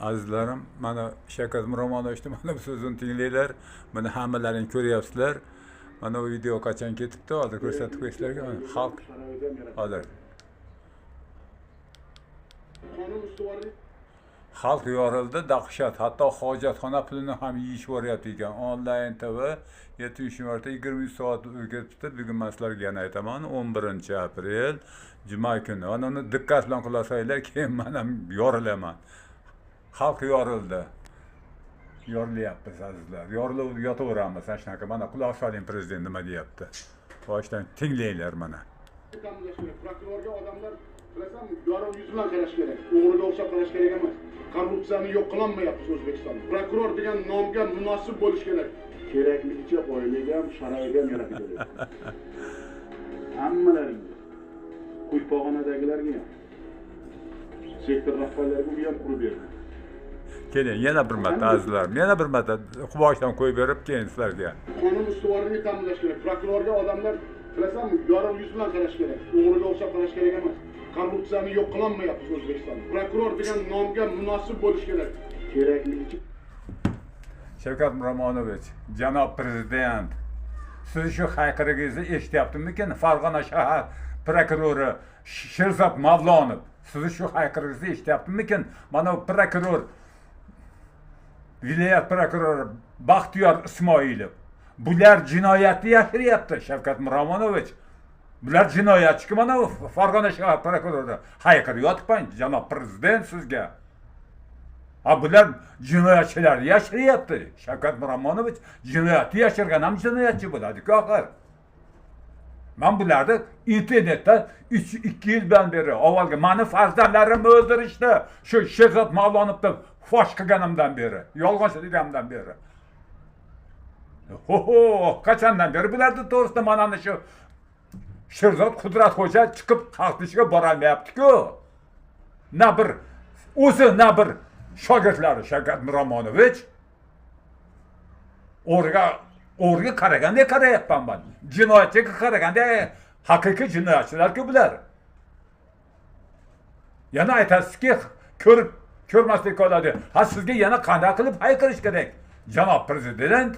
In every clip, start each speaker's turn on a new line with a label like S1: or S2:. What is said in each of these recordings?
S1: Azizlarim, mana Shavkat Miromonovichni mana bu so'zini tinglanglar. Buni hammalaring ko'ryapsizlar. Mana bu video qachon ketibdi, hozir ko'rsatib qo'y sizlarga. Xalq hozir. Xalq yorildi, dahshat. Hatto hojatxona pulini ham yeyishib yuboryapti ekan. Onlayn TV 7 marta 23 soat o'tibdi. Bugun men sizlarga yana aytaman, 11 aprel juma kuni. Ana uni diqqat bilan quloq solinglar, keyin men ham yorilaman. Xalq yorildi. Yorilyapmiz azizlar. Yorilib yotaveramiz. Ana shunaqa. Mana quloq soling, prezident nima deyapti. Boshdan tinglanglar mana.
S2: Ta'minlash kerak. Prokurorga odamlar, bilasanmi, yorug' yuz bilan qarash kerak. O'g'riga o'xshab qarash kerak emas. Korrupsiyani yo'q qilolmayapmiz O'zbekistonda. Prokuror degan nomga munosib bo'lish kerak.
S3: Kerakligicha oylik ham, sharoit ham yaratib beryapti. Hammalaringga. Quypog'onadagilarga ham. Sektor rahbarlariga uy ham qurib berdi.
S1: Keling, yana bir marta azizlarim, yana bir marta boshdan qo'yib berib, keyin sizlarga.
S2: Qonun ustuvorligini ta'minlash kerak. Prokurorga odamlar, bilasanmi, yorug' yuz bilan qarash kerak. O'g'riga o'xshab qarash kerak emas. Korrupsiyani yo'q qilolmayapmiz O'zbekistonda. Prokuror degan nomga munosib bo'lish kerak.
S3: Kerakligicha
S1: Shavkat Miromonovich, janob prezident, siz shu hayqirig'ingizni eshityaptimikin? Farg'ona shahar prokurori Sherzod Mavlonov, sizni shu hayqirig'ingizni eshityaptimikin? Mana bu prokuror, viloyat prokurori Baxtiyor Ismoilov. Bular jinoyatni yashiryapti, Shavkat Miromonovich. Bular jinoyatchi, mana bu Farg'ona shahar prokurori. Hayqirib yotibman, janob prezident, sizga. Ha, bular jinoyatchilarni yashiryapti. Shavkat Miromonovich, jinoyatni yashirgan ham jinoyatchi bo'ladi-ku axir. Men bularni internetda 3-2 yildan beri avvalgi mani farzandlarimni o'ldirishdi. Shu Sherzod Mavlonovni fosh qilganimdan beri, yolg'on deganimdan beri. Ho ho, qachondan beri bularni to'g'risida mana shu Sherzod Qudratxo'ja chiqib xalqni ichiga borolmayapti-ku. Na bir o'zi, na bir shogirdlari, Shavkat Miromonovich. O'g'riga qaragandek qarayapman man. Jinoyatchiga qaraganda haqiqiy jinoyatchilar-ku bular. Yana aytasizki, ko'rib ko'rmaslik oladi. Ha, sizga yana qanday qilib hayqirish kerak, janob prezident?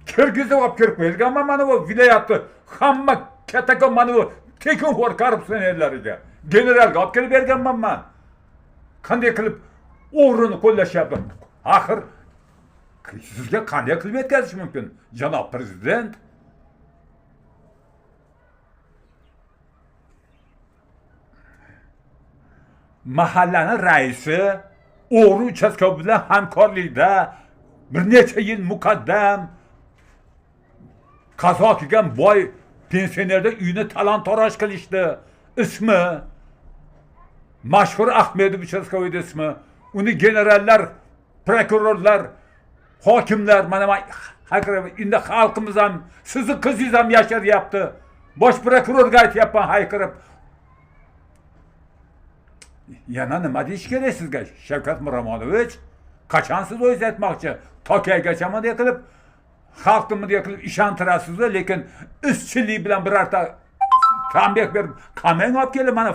S1: Kirgizib olib kirib qo'yilganman mana bu viloyatni hamma kattakon mana bu tekinxo'r korrupsionerlariga. Generalga olib kelib berganman man. Qanday qilib o'g'rini qo'llashyapti? Axir sizga qanday qilib yetkazish mumkin, janob prezident? Mahallani raisi o'g'ri uchastka bilan hamkorlikda bir necha yil muqaddam qazo qilgan boy pensionerda uyini talon-taroj qilishdi. Ismi mashhur Ahmedov участковый ismi. Uni generallar, prokurorlar, hokimlar, mana man hayqiraman. Endi xalqimiz ham, sizni qizingiz ham yashiryapti. Bosh prokurorga aytyapman hayqirib. Yana nima deyish kerak sizga, Shavkat Miromonovich? Qachon siz o'zingiz aytmoqchi? Tokaygacha bunday qilib xalqni bunday qilib ishontirasiz, lekin izchillik bilan birorta tanbeh berib, qamang olib kelib mana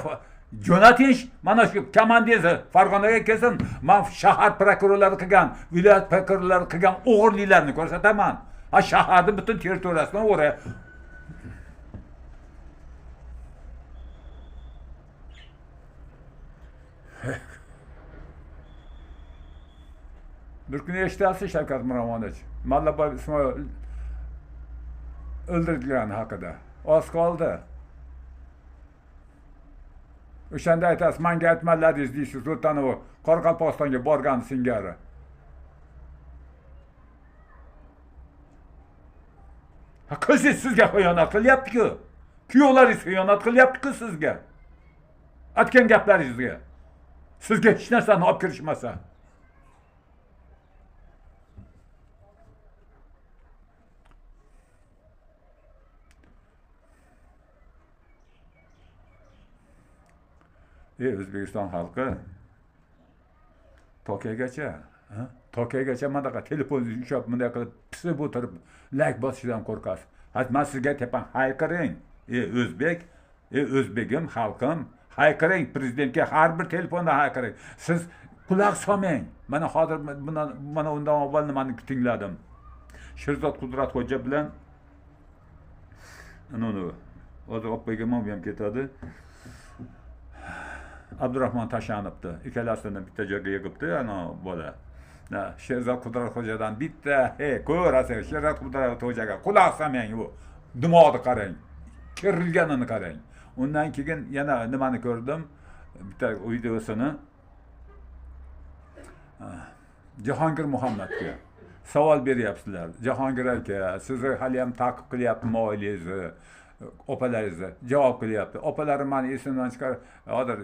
S1: jo'nating, mana shu komandizi Farg'onaga kelsin, man shahar prokurorlari qilgan, viloyat prokurorlari qilgan o'g'irliklarni ko'rsataman. Ha, shaharni butun territoriyasini o'g'ri. Bir kuni eshitasiz, Shavkat Miromonovich, Mallaboy Ismoil o'ldirilgani haqida. Oz qoldi. O'shanda aytasiz, manga aytmadingiz deysiz, o'tani Qoraqalpog'istonga borgan singari. Ha, qizingiz sizga xiyonat qilyapti-ku. Kuyovlaringiz xiyonat qilyapti-ku sizga. Aytgan gaplaringizga. Sizga hech narsani olib kirishmasa. Ey O'zbekiston xalqi, Tokaygacha, ha? Tokaygacha manaqa telefonni ushlab bunday qilib pisib o'tirib layk bosishdan qo'rqasiz. Ha, man sizga aytyapman, hayqiring. Ey o'zbek, ey o'zbegim, xalqim, Hayqiring prezidentga, har bir telefonda hayqiring. Siz quloq solmang. Mana hozir bundan, mana undan avval nimani tingladim. Sherzod Qudratxo'ja bilan uni hozir olib qo'yganman, bu ham ketadi. Abdurahmon Tashanovni ikkalasini bitta joyga yig'ibdi ana bola. Sherzod Qudratxo'jadan bitta, hey, ko'rasiz, Sherzod Qudratxo'jaga quloq solmang, bu dimog'ni qarang, kerilganini qarang. Undan keyin yana nimani ko'rdim? Bitta videosini Jahongir Muhammadga savol beryapsizlar. Jahongir aka, sizni hali ham ta'qib qilyaptimi oilangizni, opalaringizni? Javob qilyapti. Opalarim meni esimdan chiqar, hozir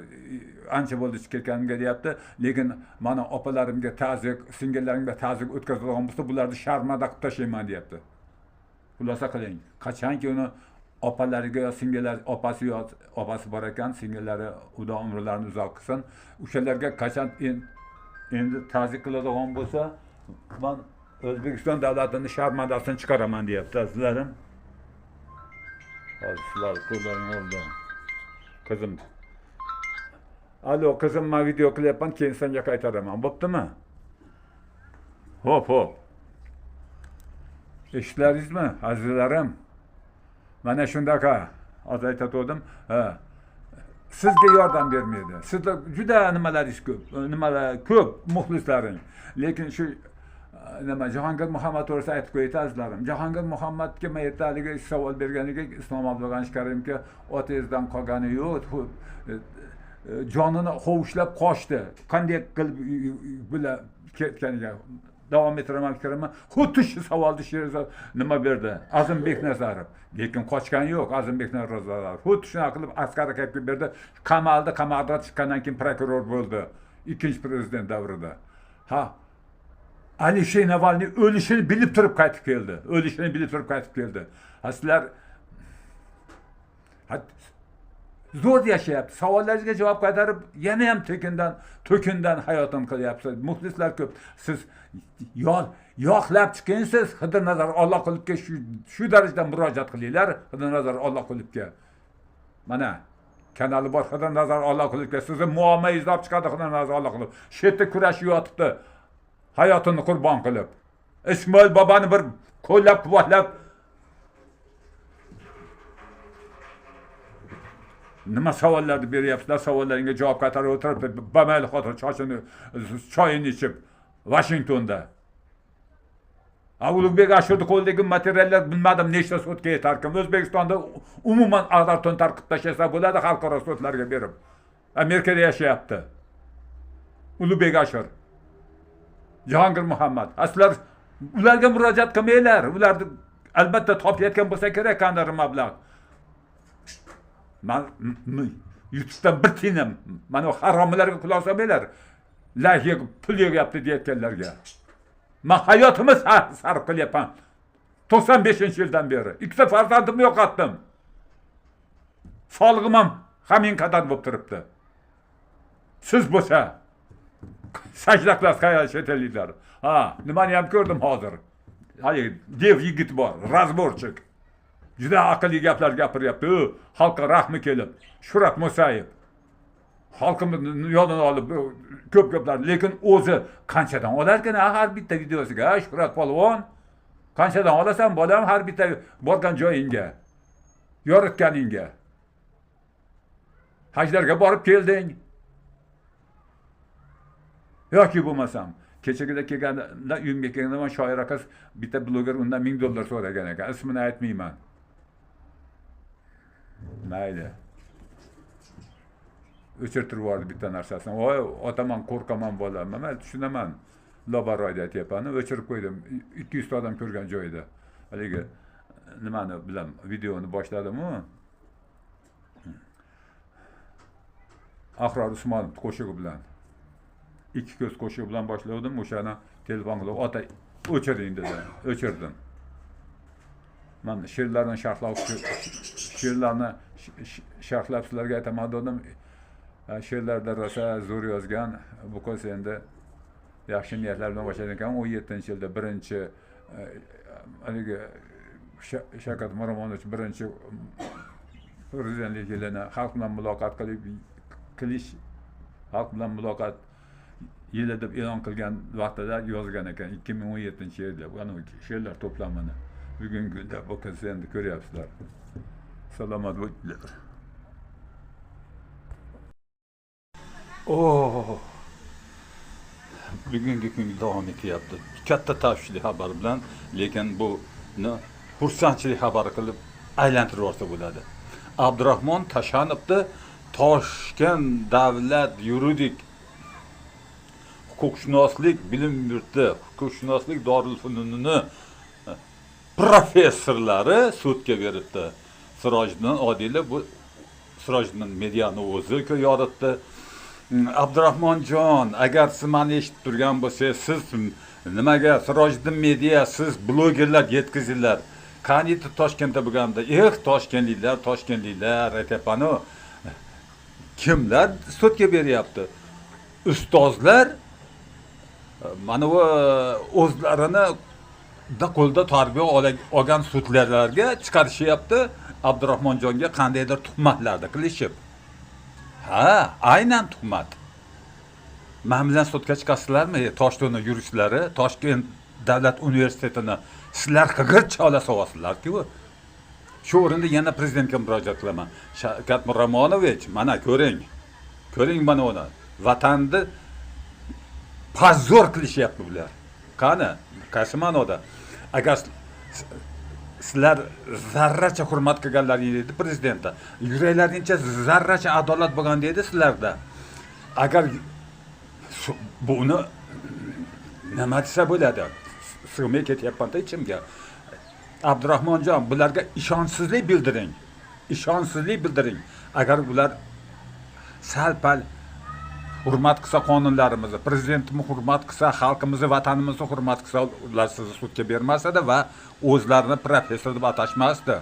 S1: ancha bo'ldi chiqib ketganimga deyapti, lekin meni opalarimga ta'ziq, singillarimga ta'ziq o'tkazadigan bo'lsa, bularni sharmanda qilib tashlayman deyapti. Xulosa qiling. Qachonki uni opalariga yo singillari, opasi yo opasi bor ekan, singillari Xudo umrlarini uzoq qilsin. O'shalarga qachon endi ta'ziq qiladigan bo'lsa, men O'zbekiston davlatini sharmandasini chiqaraman deyapti azizlarim. Hozir sizlar ko'zlaring oldi. Qizim. Alo qizim, men video qilyapman, keyin senga qaytaraman. Bo'ptimi? Hop, hop. Eshitlaringizmi, azizlarim? Mana shundaqa hozir aytayotgandim. Ha. Sizga yordam bermaydi. Sizda juda nimalaringiz ko'p, nimalar ko'p muxlislaring. Lekin shu nima Jahongir Muhammad to'g'risida aytib qo'ydi azizlarim. Jahongir Muhammadga men ertaligi savol berganiga Islom Abdug'ani Karimga otangizdan qolgani yo'q, jonini hovuchlab qochdi. Qanday qilib bular ketganiga davom ettiraman fikrimni. Xuddi shu savolni Sherzod nima berdi? Azimbek Nazarov. Lekin qochgani yo'q Azimbek Nazarov. Xuddi shunaqa qilib askar kelib berdi. Qamaldi, qamoqdan chiqqandan keyin prokuror bo'ldi. Ikkinchi prezident davrida. Ha, Alisher Navalniy o'lishini bilib turib qaytib keldi. O'lishini bilib turib qaytib keldi. Ha, sizlar zo'r yashayapti. Savollaringizga javob qaytarib, yana ham to'kindan hayotini qilyapsiz. Muxlislar ko'p. Siz yoqlab chiqinsiz Xidirnazar Olloqulovga shu darajada murojaat qilinglar Xidirnazar Olloqulovga. Mana kanali bor Xidirnazar Olloqulovga. Sizni muammoingizni olib chiqadi Xidirnazar Olloqulov. Shu yerda kurashib yotibdi. Hayotini qurbon qilib. Ismoil bobani bir qo'llab-quvvatlab nima savollarni beryapsizlar, savollaringga javob qaytarib o'tiribdi. Bamayli xotir choyini ichib Washingtonda. Ulug'bek Ashurni qo'lidagi materiallar bilmadim nechta sudga yetarkan. O'zbekistonda umuman ag'dar to'ntar qilib tashlasa bo'ladi xalqaro sudlarga berib. Amerikada yashayapti. Ulug'bek Ashur. Jahongir Muhammad. Sizlar ularga murojaat qilmanglar. Ularni albatta topayotgan bo'lsa kerak qanday mablag'. Men YouTube'dan bir tiyinim. Mana haromilarga quloq solmanglar. Layk yig'ib pul yig'yapti deyotganlarga. Men hayotimni sarf qilyapman. 95-yildan beri. Ikkita farzandimni yo'qotdim. Sog'lig'im ham hamin qadar bo'lib turibdi. Siz bo'lsa sajda qilasiz hayal chet elliklar. Ha, nimani ham ko'rdim hozir. Haligi dev yigit bor, razborchik. Juda aqlli gaplar gapiryapti. Xalqqa rahmi kelib, Shuhrat Musayev. Xalqimizni yodini olib ko'p gaplar, lekin o'zi qanchadan olarkan har bitta videosiga, ha, Shuhrat polvon? Qanchadan olasan bolam har bitta borgan joyingga, yoritganingga? Hajlarga borib kelding. Yoki bo'lmasam, kechagida kelganda uyimga kelganda man shoir qiz bitta bloger undan $1000 so'ragan ekan. Ismini aytmayman. Mayli. O'chirtirib yubordi bitta narsasini. Voy, otaman, qo'rqaman bolam. Men tushunaman. Lobaroyda aytyapman. O'chirib qo'ydim. 200 ta odam ko'rgan joyida. Haligi nimani bilan videoni boshladim-u. Ahror Usmonov qo'shig'i bilan. Ikki ko'z qo'shig'i bilan boshladim. O'shani telefon qilib, ota o'chiring dedi. O'chirdim. Men she'rlarni sharhlab, she'rlarni sharhlab sizlarga aytaman dedim. She'rlarda rosa zo'r yozgan. Bu qiz endi yaxshi niyatlar bilan boshlagan ekan. 17-yilda birinchi haligi Shavkat Miromonovich birinchi prezidentlik yilini xalq bilan muloqot qilib qilish, xalq bilan muloqot yili deb e'lon qilgan vaqtida yozgan ekan 2017-yilda. Mana she'rlar to'plamini bugungi kunda o'qilsa endi ko'ryapsizlar. Salomat bo'linglar. Oh! Bugungi kun davom etyapti. Katta tashvishli xabar bilan, lekin buni xursandchilik xabari qilib aylantirib yuborsa bo'ladi. Abdurahmon Tashanovni Toshkent davlat yuridik huquqshunoslik bilim yurti, huquqshunoslik dorilfununini professorlari sudga beribdi. Sirojiddin Odilov bu Sirojiddin mediani o'zi yoritdi. Abdurahmonjon, agar siz meni eshitib turgan bo'lsangiz, siz nimaga Sirojiddin media, siz blogerlar yetkazinglar. Qaniydi Toshkentda bo'lganda, eh toshkentliklar, toshkentliklar aytyapman-u. Kimlar sudga beryapti? Ustozlar mana bu o'zlarini qo'lda tarbiya olgan sudlarga chiqarishyapti. Abdurahmonjonga qandaydir tuhmatlarni qilishib. Ha, aynan tuhmat. Men bilan sudga chiqasizlarmi? Toshkentning yuristlari, Toshkent davlat universitetini sizlar g'irt ola solasizlar-ku. Shu o'rinda yana prezidentga murojaat qilaman. Shavkat Miromonovich, mana ko'ring. Ko'ring mana uni. Vatanni pazor qilishyapti bular. Qani, qaysi ma'noda? Agar sizlar zarracha hurmat qilganlaring edi prezidentda, yuraklaringcha zarracha adolat bo'lgan deydi sizlarda. Agar buni nima desa bo'ladi? Sig'may ketyapman-da ichimga. Abdurahmonjon, bularga ishonchsizlik bildiring. Ishonchsizlik bildiring. Agar bular sal-pal hurmat qilsa qonunlarimizni, prezidentimizni hurmat qilsa, xalqimizni, vatanimizni hurmat qilsa, ular sizni sudga bermasdi va o'zlarini professor deb atashmasdi.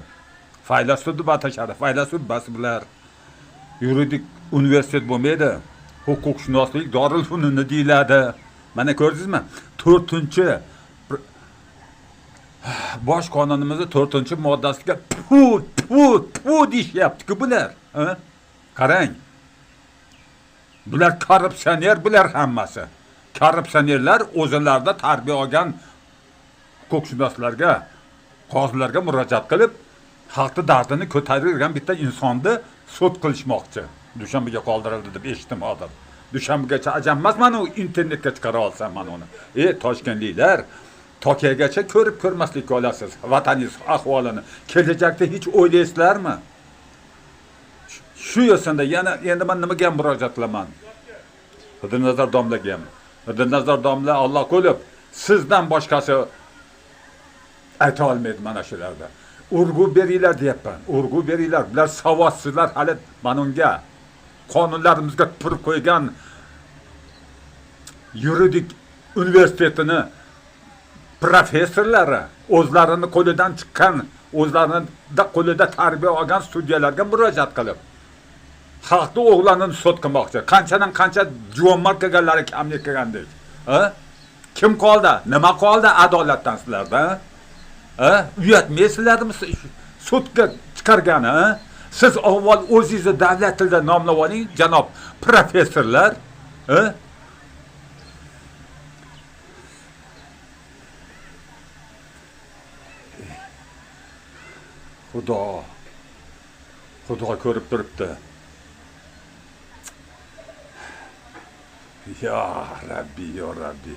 S1: Faylasuf deb atashadi. Faylasuf bas bular. Yuridik universitet bo'lmaydi. Huquqshunoslik dorilfununi deyiladi. Mana ko'rdingizmi? 4-chi bosh qonunimizning 4-moddasiga pu pu pu deyishyapti-ku bular. Qarang. Bular korrupsioner, bular hammasi. Korrupsionerlar o'zlarida tarbiya olgan huquqshunoslarga, qozilarga murojaat qilib, xalqni dardini ko'tarib yurgan bitta insonni sud qilishmoqchi. Dushanbaga qoldirildi deb eshitdim hozir. Dushanbagacha ajab emas, mana u internetga chiqara olsam mana uni. Toshkentliklar, Tokiogacha ko'rib ko'rmaslikka olasiz vataningiz ahvolini. Kelajakda hech o'ylaysizlarmi? Shu yo'sinda yana endi men nimaga murojaat qilaman? Xidirnazar domlaga ham. Xidirnazar domla Alloh qo'lib, sizdan boshqasi ayta olmaydi mana shularda. Urg'u beringlar deyapman. Urg'u beringlar. Bular savodsizlar hali mana unga qonunlarimizga tupurib qo'ygan yuridik universitetini professorlari o'zlarini qo'lidan chiqqan, o'zlarini qo'lida tarbiya olgan sudyalarga murojaat qilib, xalqni o'g'lonini sud qilmoqchi. Qanchadan qancha juvonmarg qilganlari kamlik qilgandek. Kim qoldi? Nima qoldi adolatdan sizlarda? Uyatmaysizlarmi sudga chiqargani? Siz avval o'zingizni davlat tilida nomlab oling, janob professorlar. Xudo, Xudo ko'rib turibdi. Ya Rabbi, ya Rabbi.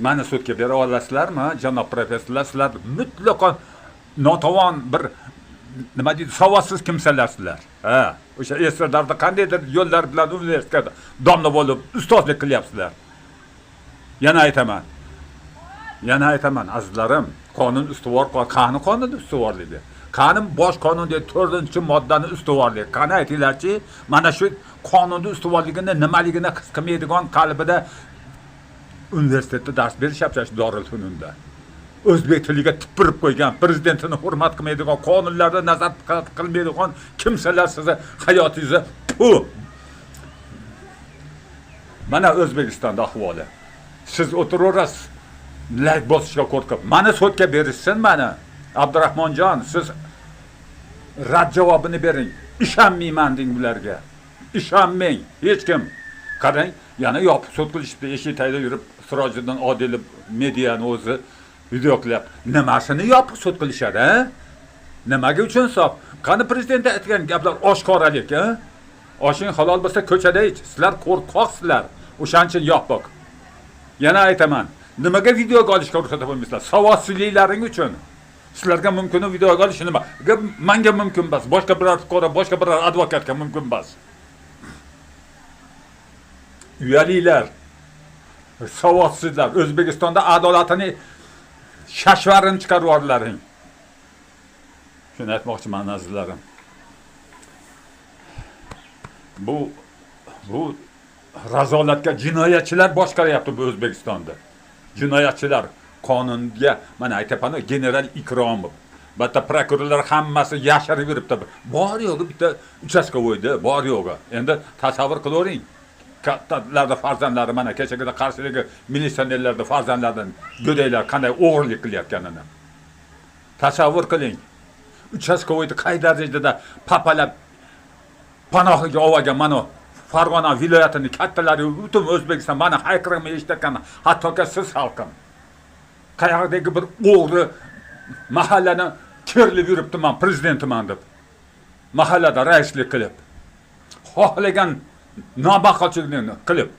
S1: Meni sudga bera olasizlarmi, janob professorlar? Sizlar mutlaqo notavon bir nima deydi, savodsiz kimsalarsizlar. Ha, o'sha esirlarda qandaydir yo'llar bilan universitetda domla bo'lib ustozlik qilyapsizlar. Yana aytaman. Yana aytaman, azizlarim, qonun ustuvor, qani qonun ustuvorligi? Qani bosh qonun deb 4-moddani ustuvorligi? Qani aytinglarchi, mana shu qonunning ustuvorligini nimaligini his qilmaydigan qalbida universitetda dars berishyapti shu dorilfununda. O'zbek tiliga tupurib qo'ygan, prezidentini hurmat qilmaydigan, qonunlarni nazar qilmaydigan kimsalar sizni hayotingizni pu. Mana O'zbekistonda ahvoli. Siz o'tiraverasiz, layk bosishga qo'rqib. Mani sudga berishsin mani. Abdurahmonjon, siz Rad javobini bering. Ishonmayman deng bularga. Ishonmang hech kim. Qarang, yana yopiq sud qilishibdi. Eshik tagida yurib Sirojiddin Odilov mediani o'zi video qilyapti. Nimasini yopiq sud qilishadi, a? Nimaga uchun sof? Qani prezident aytgan gaplar oshkoralik, a? Oshing halol bo'lsa ko'chada ich. Sizlar qo'rqoqsizlar. O'shaning uchun yopiq. Yana aytaman, nimaga videoga olishga ruxsat bermaysizlar? Savodsizliklaring uchun. Sizlarga mumkin videoga olish nima? Menga mumkin emas, boshqa biror fuqaro, boshqa biror advokatga mumkin emas. Uyalinglar. Savodsizlar. O'zbekistonda adolatini shashvarini chiqarib yubordilaring. Shuni aytmoqchiman azizlarim. Bu razolatga jinoyatchilar boshqaryapti bu O'zbekistonda. Jinoyatchilar qonunga, mana aytyapman, general Ikromov, bitta prokurorlar hammasi yashirib yuribdi. Bor yo'g'i bitta uchastkovoyda, bor yo'g'i. Endi tasavvur qilavering. Kattalarda farzandlari mana kechagina qarshidagi militsionerlarda farzandlaridan go'daklar qanday o'g'irlik qilayotganini. Tasavvur qiling. Uchastkovoyda qay darajada papalab panohiga olgan mana Farg'ona viloyatining kattalari, butun O'zbekiston mana hayqirig'imni eshitayotgan, hattoki siz xalqim. Qayerdagi bir o'g'ri mahallani kerilib yuribdi, man prezidentiman deb. Mahallada raislik qilib, xohlagan noma'qulchilikni qilib.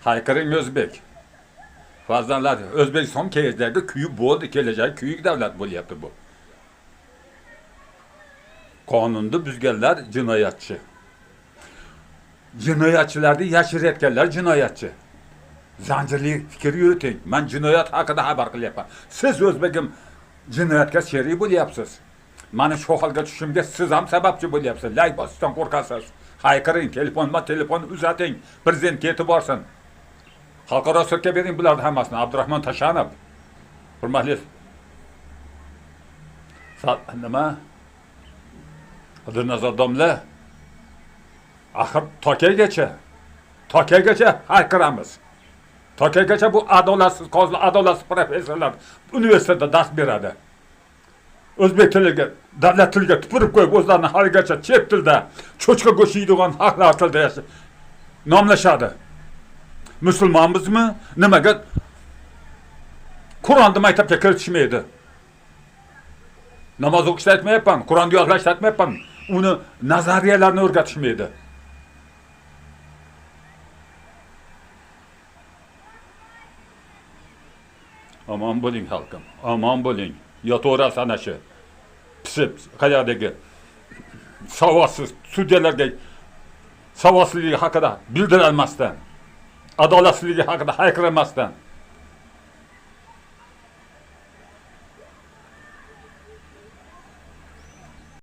S1: Hayqiring o'zbek. Farzandlar, O'zbekiston kelajagi kuyib bo'ldi, kelajagi kuyuk davlat bo'lyapti bu. Qonunni buzganlar jinoyatchi. Jinoyatchilarni yashirayotganlar jinoyatchi. Zanjirli fikr yuriting. Men jinoyat haqida xabar qilyapman. Siz o'zbegim jinoyatga sherik bo'lyapsiz. Mani shu holga tushishimga siz ham sababchi bo'lyapsiz. Lay bosishdan qo'rqasiz. Hayqiring, telefonma telefon uzating. Prezidentga yetib borsin. Xalqaro sudga bering bularni hammasini. Abdurahmon Tashanov. Hurmatli nima? Dilnazar domla. Axir Tokaygacha hayqiramiz. Tokaygacha bu adolatsiz qozilar, adolatsiz professorlar universitetda dars beradi. O'zbek tiliga, davlat tiliga tupurib qo'yib, o'zlarini haligacha chet tilda cho'chqa go'shti yeydigan xalqlar tilida nomlashadi. Musulmonmizmi? Nimaga Qur'onni maktabga kiritishmaydi? Namoz o'qishni aytmayapman, Qur'onni yodlashni aytmayapman. Uni nazariyalarni o'rgatishmaydi. Omon bo'ling xalqim, omon bo'ling. Yotaverasiz ana shu pisib qayerdagi savodsiz sudyalarga savodsizligi haqida bildirolmasdan, adolatsizligi haqida hayqirmasdan.